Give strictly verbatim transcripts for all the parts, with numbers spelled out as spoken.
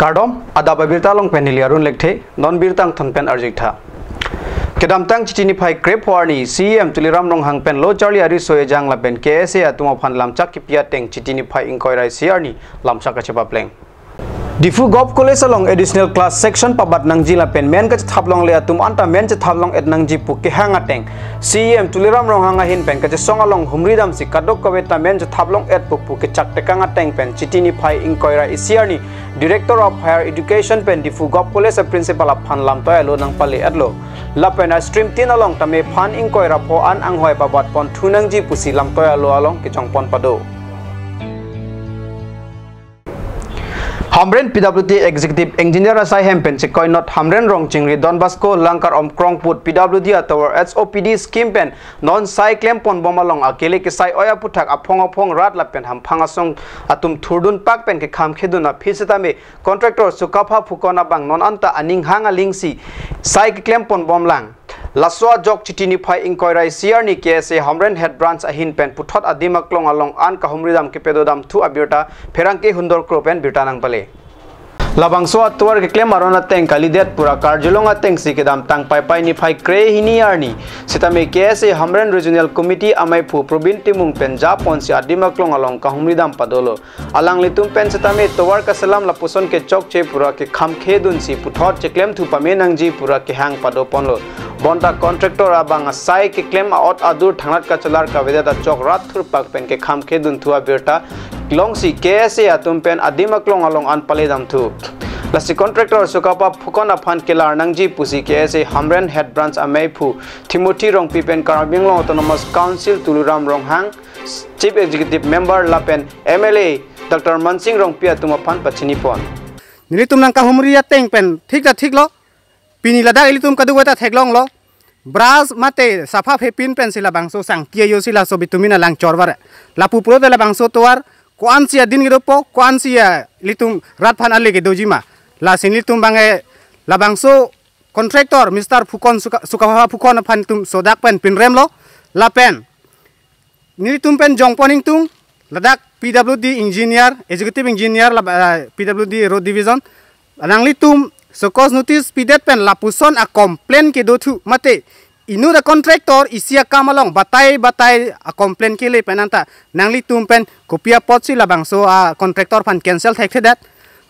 Kardom, adap abirta along pen neli Arun Lekthe, non birta angthon pen arjik tha. Kedamtang Chiti niphai krepho arni, C E M Tuliram Ronghang pen lo charli ariso ejang lapen K S A atum aphan lamchak kipi ateng Chiti niphai ingkoi ra isi arni lamchak kachepapleng. Diphu Govt College along additional class section pabat nangji lapen men kachethap longle atum anta men chethap long-et nangji pu kehang ateng C E M Tuliram Ronghang ahin pen kachesong along humri damsi kadokave ta men chethap long-et pu pu kechak tekang ateng pen Chiti niphai ingkoi ra isi arni Director of Higher Education pen Diphu Govt College a principal aphan lamtoi alo nangpale-etlo. Lapen a stream tin along tame phan ingkoi ra pho an anghoi pabat ponthu nangji pusi lamtoi alo along kejongpon pado. Hamren P W D Executive Engineer asai hem pen chekoi not Hamren Rongchingri Don Bosco Langkar Omkrongput P W D atovar S O P D scheme pen non sai klempon bom along akele kesai oi aputhak aphong aphong rat lapen hamphang asong atum thurdun pak pen kekham khedun aphi setame contractor Sukapha Phukon abang non anta aning hang alingsi sai keklempon bomlang. Laso ajok Chiti niphai ingkoi ra isi arni K S A Hamren Head Branch ahin pen puthot adim aklong along an kahumri dam kepedo damthu abirta pherangke Hundor Kro pen birta nangpale. Labangso atovar keklem aron ateng kalidet pura karjulong atengsi kedamtang Paipai niphai krehini arni setame K S A Hamren Regional Committee amaiphu Probin Timung pen japonsi adim aklong along kahumri dam padolo. Alanglitum pen setame tovar kaselam lapuson kechokche pura kekham khedunsi puthot cheklemthu pame nangji pura kehang padoponlo. Bonta contractor abang asai keklem a-ot adur thangnat kachelar kavedet achok rat thurpak pen kekham khedunthu abirta longsi K S A atum pen adim aklong along an pale damthu. Lasi contractor Sukapha Phukon aphan kelar nangji pusi K S A Hamren Head Branch amaiphu Timothy Rongpi pen Karbi Anglong Autonomous Council Tuliram Ronghang, Chief Executive Member lapen M L A Doctor Mansing Rongpi atum aphan pachinipon. Nelitum nangkahumri ateng pen thik ta thiklo. Pini ladak ilitum kadokave ta theklonglo. Brush mate sapha phepin pensi labangso sangti ajosi laso bitumin alang chorvar. Lapu pulote labangso tovar ko-ansi adin kedopo, ko-ansi ya ilitum rat phan ale kedojima. Lasi nelitum bang e labangso contractor Mister Phukon Suka, Sukapha Phukon aphan tum sodak pen pinremlo. Lapen nelitum pen jongpon ingtung, ladak P W D engineer, executive engineer la, eh, P W D road division. Nanglitum sokos notice pidet pen lapuson a complain kedothu mate inut a contractor isi akam along batai batai a complain kele pen anta nanglitum pen kopi apotsi labangso a contractor aphan cancel thekthedet.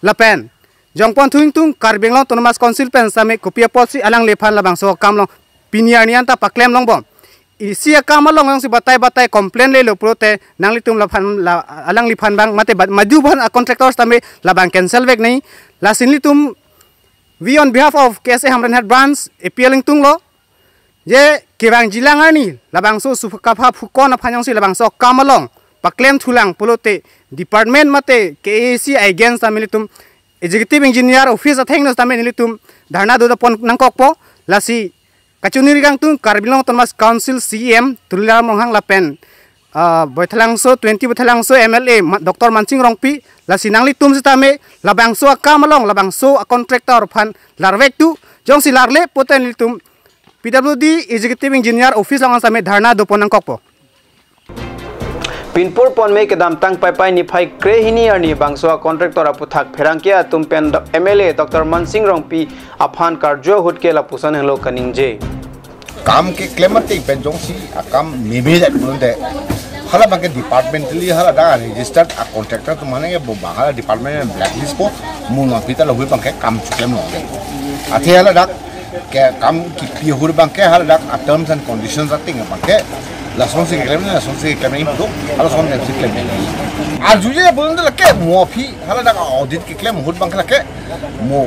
Lapen jongpon thu ingtung Karbi Anglong Autonomous Council pen setame kopi apotsi alangliphan labangso akam along pini arni anta paklem longbom. Isi akam along jongsi batai batai complain lelo pulote nanglitum laphan la, alangliphan bang mate bat maju phan a contractors tame labang cancel vek nai. Lasi nelitum, we on behalf of K S A Hamren Head Branch appeal ingtunglo. Je kevangjilang arni labangso Sukapha Phukon aphan jongsi labangso akam along paklemthulang pulote department mate K A A C against tame nelitum executive engineer office athengno tame nelitum dharna dodapon nangkokpo. Lasi kachiningri kangtung Karbi Anglong Autonomous Council C E M Tuliram Ronghang lapen, ah, Baithalangso, twenty Baithalangso M L A Ma-, Doctor Mansing Rongpi, lasi nanglitum setame labangso akam along labangso a contractor aphan larvek tu, jongsi larle pulote nelitum P W D executive engineer office along setame dharna dopon nangkokpo. Pinpur ponme kedamtang Paipai niphai krehini arni bangso a contractor aputhak pherangke atum pen do-, M L A Doctor Mansing Rongpi aphan karju ahut ke lapuson helo kaningje. Kam keklem ateng pen jongsi akam meme det pulote hala bangke departmentally hala dak registered a contractor atum mane ke bo bang hala department blacklist po, mo non pita lahui bangke kam chiklemlongle. Athe hala dak ke kam kipi ahut bangke hala dak a terms and conditions ateng bangke lasonsi keklem, lasonsi keklem nangji pu do, hala lasonsi keklem nangji. Arjuje pulote lake mo aphi hala dak audit keklem ahut bangke lake mo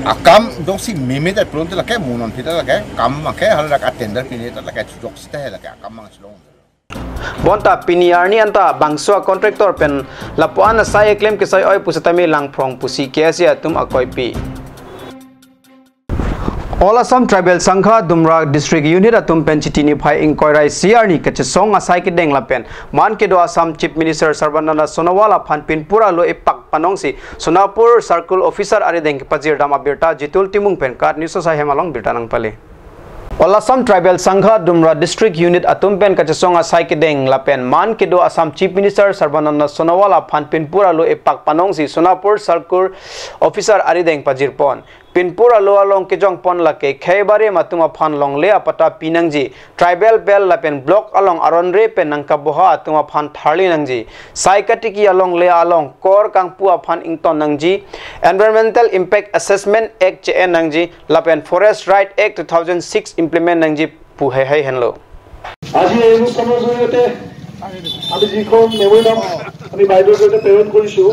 akam jongsi meme det pulote lake mo non pita lake kam bangke hala dak a tender pine ta lake chujok sita he lake akam bang chelong. Bonta pini arni anta bangso a contractor pen lapu-an asai eklem kesai oi pusitame langphrong pusi K S A atum akoipi. All Assam Tribal Sangha Dumra District Unit atum pen Chiti niphai ingkoi ra isi arni kachesong asai kedeng lapen man kedo Assam Chief Minister Sarbananda Sonowal aphan pinpur alo epak panongsi Sonapur Circle Officer arideng kepajirdam abirta Jitul Timung pen KAT News asai hem along birta nangpale. All Assam Tribal Sangha Dumra District Unit atum pen kachesong asai kedeng lapen man kedo Assam Chief Minister Sarbananda Sonowal aphan pinpur alo epak panongsi Sonapur Circle Officer arideng pajirpon. Pinpur alo along kejongpon lake khei barim atum aphan longle apatta pinangji, tribal belt lapen block along aron re pen nangkaboha atum aphan tharli nangji, sai katiki alongle along kor kangpu aphan ington nangji, Environmental Impact Assessment Act che-en nangji lapen Forest Right Act two thousand six implement nangji pu heihei henlo. আজি এই অনুষ্ঠানৰ জৰিয়তে আমি যিখন মেমৰেণ্ডাম আমি বাইদেউৰ জৰিয়তে প্ৰেৰণ কৰিছো,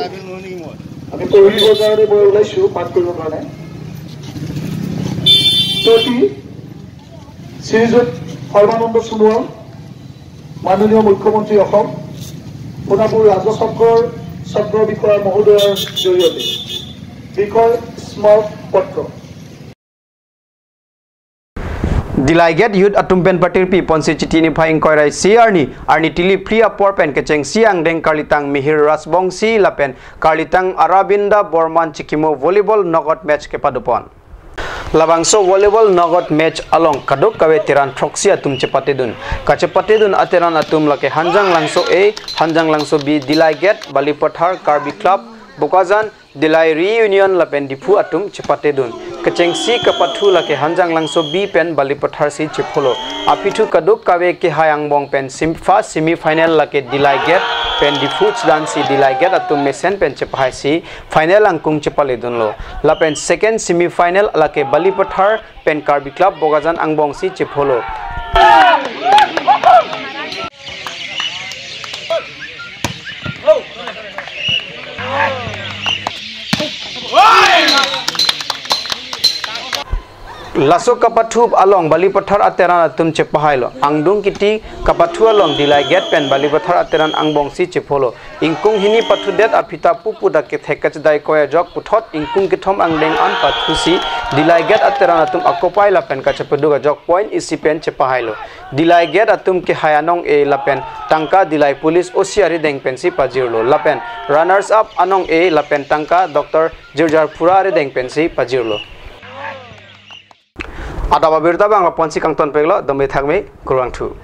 আমি পঢ়িবৰ কাৰণে মই ওলাইছো পাঠ কৰিবৰ কাৰণে। প্ৰতি শ্ৰীযুত সৰ্বানন্দ সোণোৱাল, মাননীয় মুখ্যমন্ত্ৰী অসম, সোণাপুৰ ৰাজহ চক্ৰৰ চক্ৰ বিষয়া মহোদয়ৰ জৰিয়তে বিষয় স্মাৰক পত্ৰ। Delight Gate Youth atum pen patirpi ponsi Chiti niphai ingkoi ra isi arni, arni tili phli apor pen kechengsi angdeng karlitang Mihir Rajbongsi lapen karlitang Arabinda Borman chikimo volleyball knockout match kepadopon. Labangso volleyball knockout match along kadokave teran throksi atum chepatedun. Kachepatedun ateran atum lake Hanjang Langso A, Hanjang Langso B, Delight Gate, Balipathar, Karbi Club, Bokajan, Delight Reunion lapen Diphu atum chepatedun. Kechengsi kapathu lake Hanjang Langso B pen Balipathar si chepholo. Aphi thu kadokave kehai angbong pen sim-, first semi final lake Delight Gate pen Diphu chedansi Delight Gate atum mesen pen chepahaisi final angkung chepaledunlo. Lapen second semi final lake Balipathar pen Karbi Club Bokajan angbongsi chepholo. Laso kapathu along Balipathar ateran atum chepahailo. Angdung kiti kapathu along Delight Gate pen Balipathar ateran angbongsi chepholo. Ingkung hini pathudet aphi ta pupu dak kethek kachedai koi ajok puthot ingkung kethom angdeng an pathusi Delight Gate ateran atum akopai lapen kachepaduk ajok point isi pen chepahailo. Delight Gate atum kehai anong-e lapen tangka Delight Police O C arideng pensi pajirlo. Lapen runners up anong-e lapen tangka Doctor Jirjarphura arideng pensi pajirlo. Adap abirta bang laponsi kangton peklo, dome thakme, kurvangthu.